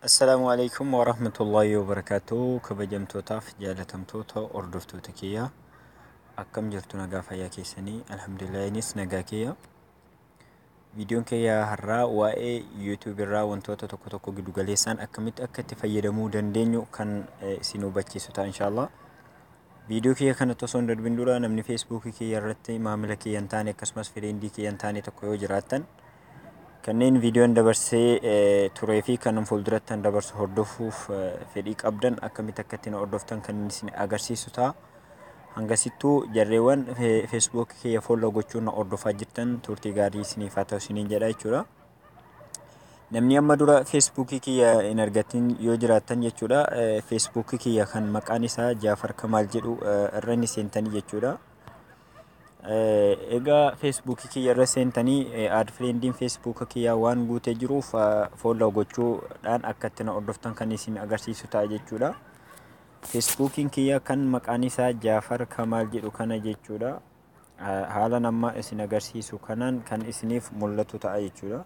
Assalaamu alaikum warahmatullaahi wabarakaatuh. Kabajamtootaaf jaalatamtoota hordoftoota kiyya, akkam jirtu? Nagaa fayyaa keessanii? Alhamdulillah, anis nagaa kiyya. Viidiyoon kiyya har'aa waa'ee YouTube irraa wantoota tokko tokko giddugaleessaan akkamitti akka itti fayyadamuu dandeenyu kan isin hubachiisu ta'a, inshaallah. Viidiyoo kiyya kana osoo hin darbin dura, namni Feesbuukii kiyya irratti maamila kiyya hin taane, akkasumas friendii kiyya hin taane tokko yoo jiraattan, kanneen viidiyoon dabarsee turee fi kan fuulduratti dabarsu hordofuuf fedhii qabdan, akkamitti akka ittiin hordoftan kan isin agarsiisu ta'a. Hangasittuu jarreewwan Feesbuukii kiyya follow gochuun na hordofaa jirtan, turtii gaarii isiniif haa ta'u isiniin jedha jechuudha. Namni amma dura Feesbuukii kiyya hin argatin yoo jiraattan jechuudha, Feesbuukii kiyya kan maqaan isaa Jaafar Kamaal jedhu irra ni seentanii jechuudha. Egaa Feesbuukii kiyya irra seentanii, add friendiin Feesbuuka kiyyaa waan guutee jiruuf, follow gochuudhaan akka itti na hordoftan kan isin agarsiisu ta'a jechuudha. Feesbuukiin kiyya kan maqaan isaa Jaafar Kamaal jedhu kana jechuudha. Haala amma isin agarsiisu kanaan kan isiniif mul'atu ta'a jechuudha.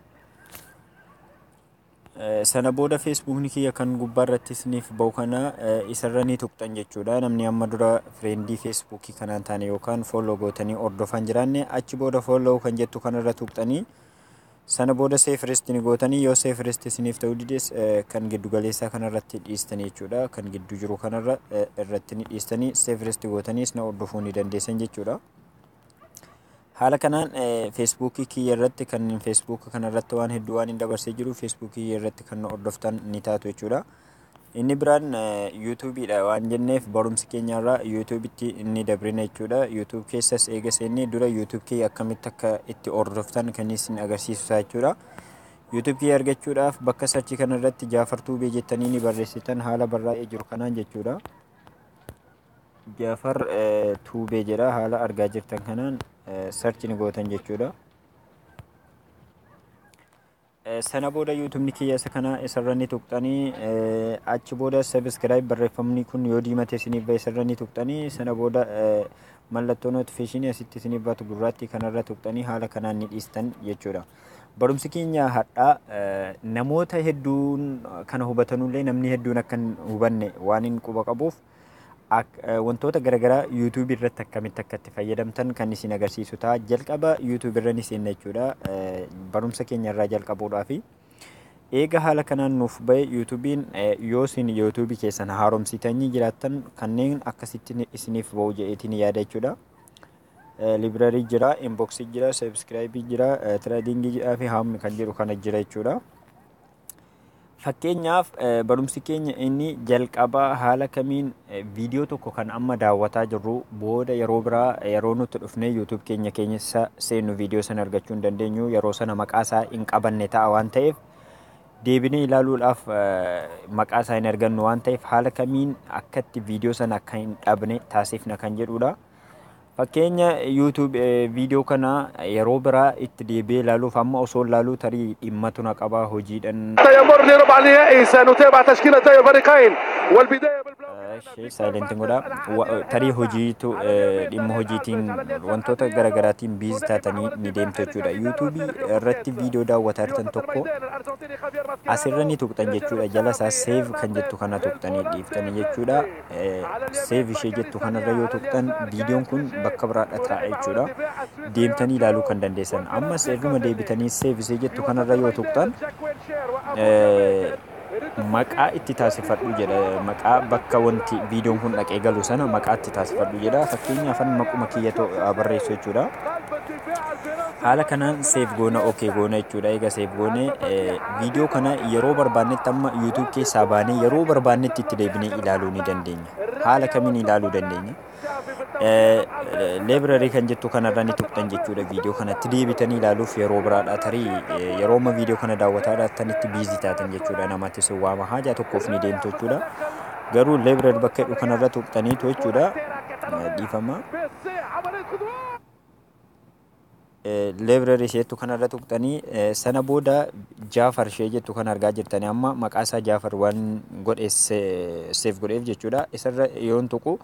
Sana booda Feesbuukni kiyya kan gubbaa irratti isiniif bahu kana isarra ni tuqxan jechuudha. Namni amma dura friendii Feesbuukii kanaan taane yookaan follow gootanii hordofan jiraanne, achi booda follow kan jettu kanarra tuqxanii, sana booda see first ni gootanii, yoo see first isiniif ta'uu dides kan giddu galeessaa kanarratti dhiistanii jechuudha. Kan gidduu jiru kanarra irratti ni dhiistanii, see first gootaniis na hordofuu ni dandeessan jechuudha. Haala kanaan Feesbuukii kiyya irratti, kan Feesbuuka kanarratti waan hedduu waan hin dabarsee jiru, Feesbuukii kiyya irratti kan na hordoftan ni taatu jechuudha. Inni biraan YouTubeiidha waan jenneef, barumsi keenya irraa YouTubeitti inni dabrina jechuudha. YouTube keessas eega seennee dura YouTube kiyya akkamitti akka itti hordoftan kan isin agarsiisu jechuudha. YouTube kiyya argachuudhaaf bakka searchii kanarratti Jaafar Tuubee jettanii ni barreessitan, haala barraa'ee jiru kanaan jechuudha. Jaafar Tuubee jedha, haala argaa jirtan kanaan search ni gootan jechuudha. Sana booda YouTubeni kiyya isa kana, isarra ni tuqxanii, achi booda subscribe barreeffamni kun yoo diimate isiniif bahe isarra ni tuqxanii, sana booda mallattoo notificationii asitti isiniif baatu gurraatti kanarra tuqxanii, haala kanaan ni dhiistan jechuudha. Barumsi keenya har'aa namoota hedduun kana hubatanullee, namni hedduun akka hin hubanne waan hin quba qabuuf, wantoota garaagaraa YouTubeii irratti akkamitti akka itti fayyadamtan kan isin agarsiisu ta'a. Jalqaba YouTubeii irra ni seenna jechuudha. Barumsa keenya irraa jalqabuudhaafi. Eega haala kanaan nuuf bahe YouTubeiin, yoo isin YouTubeii keessan haaromsitanii jiraattan, kanneen akkasitti isiniif bahu jedheetiin yaada jechuudha. Library jira, inboxii jira, subscribeii jira, trendingii jira fi home kan jedhu kana jira jechuudha. Fakkeenyaaf, barumsi keenya inni jalqabaa haala kamiin viidiyoo tokko kan amma daawwataa jirru booda yeroo biraa yeroo nuti dhufnee YouTube keenya keessa seennu viidiyoo sana argachuu hin dandeenyu, yeroo sana maqaa isaa hin qabanne ta'a waan ta'eef, deebinee ilaaluudhaaf maqaa isaa hin argannu waan ta'eef, haala kamiin akkatti viidiyoo sana akka hin dhabne taasifna kan jedhudha. Fakkeenya, YouTube viidiyoo kana yeroo biraa itti deebi'ee ilaaluuf, amma osoo ilaaluu tarii dhimmatu na qabaa hojiidhaan. يمر لربع النهائي، سنتابع تشكيلتي الفريقين والبدايه بالبلاو. Silentiin godha. Tarii hojiitu dhimma hojiitiin wantoota garaagaraatiin busy taatanii ni deemtu jechuudha. YouTubeii irratti viidiyoo daawwataa jirtan tokko asirra ni tuqxan jechuudha. Jala isaa save kan jettu kana tuqxanii dhiiftanii jechuudha. Save ishee jettu kanarra yoo tuqxan, viidiyoon kun bakka biraadha taa'a jechuudha. Deemtanii ilaaluu kan dandeessan. Ammas erguma deebitanii save ishee jettu kanarra yoo tuqxan, maqaa itti taasifadhu jedha. Maqaa bakka wanti viidiyoon kun dhaqee galu sana maqaa itti taasifadhu jedha. Fakkeenyaaf, maquma kiyyatu barreessu jechuudha. Haala kanaan save goona, okay goona jechuudha. Egaa save goone, viidiyoo kana yeroo barbaannetti, amma YouTube keessaa baanee yeroo barbaannetti itti deebinee ilaaluu ni dandeenya. Haala kamiin ilaaluu dandeenya? Library kan jettu kanarra ni tuqxan jechuudha. Viidiyoo kanatti deebitanii ilaaluuf yeroo biraadha, tarii yeroo amma viidiyoo kana daawwataa jirtanitti busy taatan jechuudha. Namatti si waama, haajaa tokkoof ni deemtu jechuudha. Garuu library bakka jedhu kanarra tuqxaniitu jechuudha. Dhiifama. Library isheettu kanarra tuqxanii, sana booda Jaafar ishee jettu kan argaa jirtanii, amma maqaa isaa Jaafar waan godhe save godheef jechuudha. Isarra yoon tuqu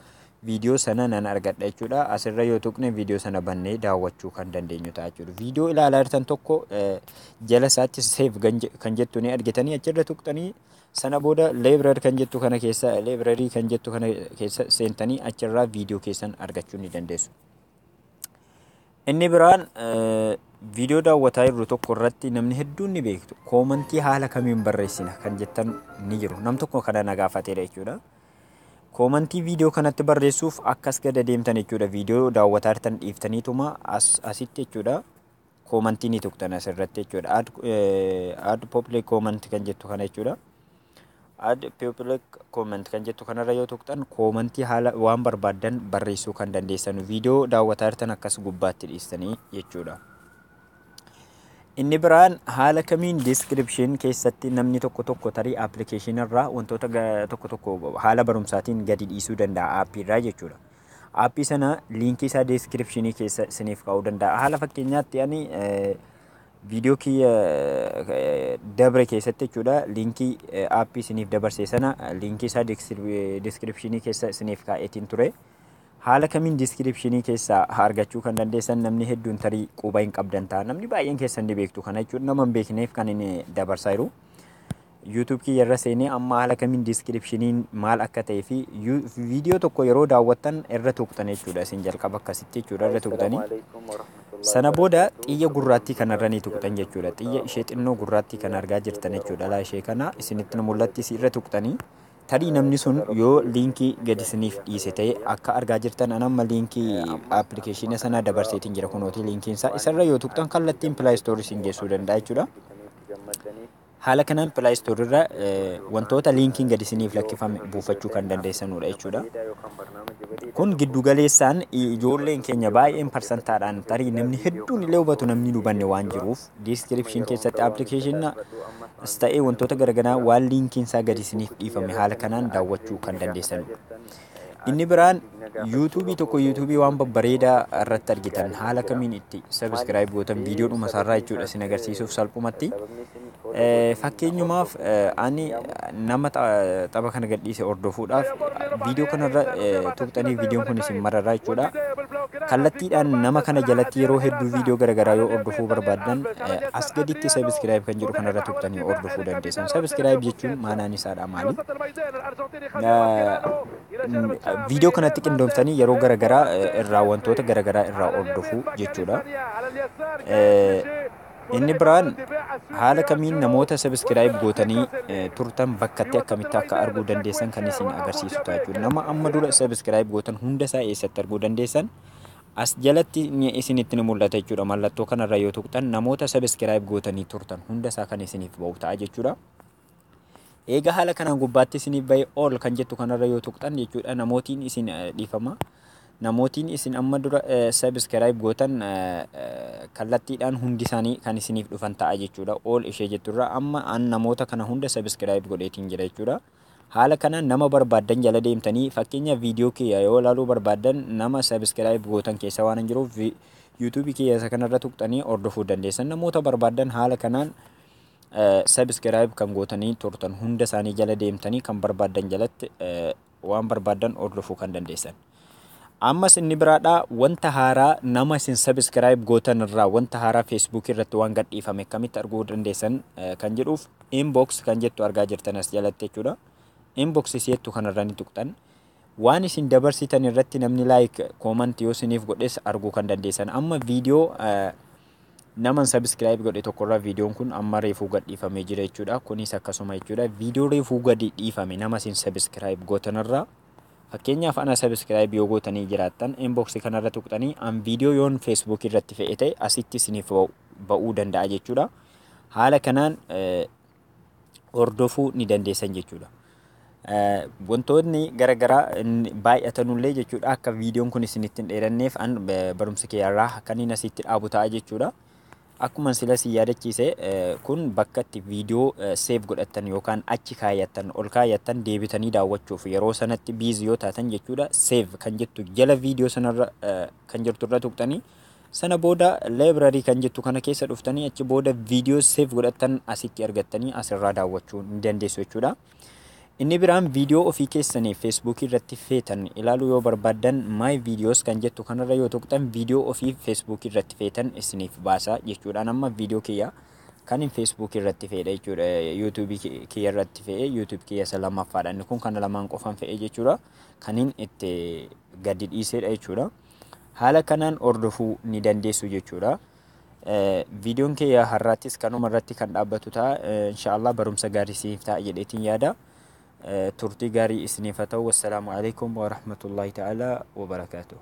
Viidiyoo sana nan argadha jechuudha. Asirra yoo tuqne viidiyoo sana bannee daawwachuu kan dandeenyu ta'a jechuudha. Viidiyoo ilaalaa jirtan tokko jala isaatti "save" kan jettu ni argitanii, achirra tuqxanii, sana booda library kan jettu kana keessa, library kan jettu kana keessa seentanii achirraa viidiyoo keessan argachuu ni dandeessu. Inni biraan, viidiyoo daawwataa jirru tokko irratti namni hedduun ni beektu. Koomantii haala kamiin barreessina kan jettan ni jiru. Nam tokko kana na gaafateera jechuudha. Koomantii viidiyoo kanatti barreessuuf akkas gada deemtan jechuudha. Viidiyoo daawwataa jirtan dhiiftaniituma asitti jechuudha. Koomantii ni tuqtan asirratti jechuudha. Add public comment kan jettu kana jechuudha. Add public comment kan jettu kanarra yoo tuqxan, koomantii haala waan barbaaddan barreessuu kan dandeessan, viidiyoo daawwataa jirtan akkas gubbaatti dhiistanii jechuudha. Inni biraan, haala kamiin description keessatti namni tokko tokko tarii appilikeeshinii irraa wantoota tokko tokko haala barumsaatiin gadi dhiisuu danda'a aappii irraa jechuudha. Aappii sana liinkii isaa descriptionii keessa isiniif kaa'uu danda'a. Haala fakkeenyaatti ani viidiyoo kiyya dabre keessatti jechuudha, liinkii aappii isiniif dabarse sana liinkii isaa descriptionii keessa isiniif kaa'eetiin ture. Haala kamiin descriptionii keessaa argachuu kan dandeessan namni hedduun tarii quba hin qabdan ta'a. Namni baay'een keessan ni beektu kana jechuudha. Nama hin beekneef kan inni dabarsaa jiru. YouTube kiyya irra seenee amma haala kamiin descriptioniin maal akka ta'ee fi viidiyoo tokko yeroo daawwattan irra tuqxan jechuudha. Isin jalqaba akkasitti jechuudha irra tuqxanii. Sana booda xiyya gurraattii kanarra ni tuqxan jechuudha. Xiyya ishee xinnoo gurraattii kan argaa jirtan jechuudha. Laa, ishee kana isinitti mul'atti irra tuqxanii, tarii namni sun yoo liinkii gadi isiniif dhiise ta'e, akka argaa jirtan an amma liinkii appilikeeshina sanaa dabarseetiin jira, kunooti liinkiin isaa. Isarra yoo tuqxan kallattiin Play Store isin geessuu danda'a jechuudha. Haala kanaan Play Store irra wantoota liinkiin gadi isiniif lakkifame buufachuu kan dandeessanudha jechuudha. Kun giddu galeessaan ijoolleen keenya baay'een parsantaadhaan tarii namni hedduun illee hubatu, namni hin hubanne waan jiruuf, description keessatti appilikeeshina ta'ee wantoota garaagaraa waan liinkiin isaa gadi isiniif dhiifame haala kanaan daawwachuu kan dandeessanudha. Inni biraan, yuutuubii tokko, yuutuubii waan babbareedaa irratti argitan haala kamiin itti subscribe gootan viidiyoodhuma isaarraa jechuudha isin agarsiisuuf salphumatti. Fakkeenyumaaf ani nama tapha kana gadhiise hordofuudhaaf viidiyoo kanarra tuqxanii, viidiyoon kun isin mararraa jechuudha. Kallattiidhaan nama kana jalatti yeroo hedduu viidiyoo garaagaraa yoo hordofuu barbaaddan, as gaditti subscribe kan jedhu kanarra tuqxanii hordofuu dandeessan. Subscribe jechuun maanaan isaadha maali? Viidiyoo kanatti qindoomsanii yeroo garaagaraa irraa wantoota garaagaraa irraa hordofuu jechuudha. Inni biraan, haala kamiin namoota subscribe gootanii turtan bakkatti akkamitti akka arguu dandeessan kan isin agarsiisu ta'a jechuudha. Nama amma dura subscribe gootan hunda isaa eessatti arguu dandeessan? As jalatti isinitti ni mul'ata jechuudha. Mallattoo kanarra yoo tuqxan namoota subscribe gootanii turtan hunda isaa kan isiniif ba'u ta'a jechuudha. Eega haala kanaan gubbaatti isiniif ba'e, "all" kan jettu kanarra yoo tuqxan jechuudha, namootiin isin dhiifama. Namootiin isin amma dura subscribe gootan kallattiidhaan hundi isaanii kan isiniif dhufan ta'a jechuudha. "All" ishee jetturra amma an namoota kana hunda subscribe godheetiin jira jechuudha. Haala kanaan nama barbaaddan jala deemtanii, fakkeenya viidiyoo kiyya yoo ilaaluu barbaaddan, nama subscribe gootan keessa waan hin jiruuf yuutuubii kiyya isa kanarra tuqxanii hordofuu dandeessan. Namoota barbaaddan haala kanaan subscribe kan gootanii turtan hunda isaanii jala deemtanii kan barbaaddan jalatti waan barbaaddan hordofuu kan dandeessan. Ammas inni biraadha, wanta haaraa nama isin subscribe gootan irraa wanta haaraa feesbuukii irratti waan gadhiifame akkamitti arguu dandeessan kan jedhuuf, "inbox" kan jettu argaa jirtan as jalatti jechuudha. "Inbox" jettu kanarra ni tuqxan. Waan isin dabarsitan irratti namni like, comment yoo isiniif godhes arguu kan dandeessan. Amma viidiyoo naman subscribe godhe tokkorraa viidiyoon kun amma reefuu gadhiifamee jira jechuudha. Kunis akkasuma jechuudha. Viidiyoo reefuu gadi dhiifame nama isin subscribe gootanirraa, fakkeenyaaf ana subscribe yoo gootanii jiraattan, inbox kanarra tuqxanii an viidiyoo yoon feesbuuk irratti fe'e ta'e asitti isiniif ba'uu danda'a jechuudha. Haala kanaan hordofuu ni dandeessan jechuudha. Wantoonni garaagaraa baay'atanullee jechuudha, akka viidiyoon kun isinitti hin dheeranneef an barumsa kiyyaarraa kan inni asitti dhaabu ta'a jechuudha. Akkuma sila si yaadachiise, kun bakka itti viidiyoo save godhattan yookaan achi kaayattan, ol kaayattan, deebitanii daawwachuuf yeroo sanatti busy yoo taatan jechuudha, "save" kan jettu jala viidiyoo sanarra kan jirturra tuqxanii, sana booda "library" kan jettu kana keessa dhuftanii, achi booda viidiyoo save godhattan asitti argattanii asirraa daawwachuu ni dandeessu jechuudha. Inni biraan viidiyoo ofii keessanii Feesbuukii irratti feetan ilaaluu yoo barbaaddan, "My videos" kan jettu kanarra yoo tuqxan, viidiyoo ofii Feesbuukii irratti feetan isiniif baasa jechuudha. Amma viidiyoo kiyya kan hin Feesbuukii irratti feedha jechuudha. Yuutuubii kiyya irratti fe'e, YouTube kiyya isa lammaffaadha. Inni kun kana lamaan qofan fe'e jechuudha. Kan hin itti gadi dhiisedha jechuudha. Haala kanaan hordofuu ni dandeessu jechuudha. Viidiyoon kiyya har'aattis kanuma irratti kan dhaabbatu ta'a. Inshaallah barumsa gaarii isiniif ta'a jedheetiin yaada. Turtii gaarii isiniif haa ta'u. Wassalaamu alaikum wa rahmatullahi ta'ala wa barakaatuh.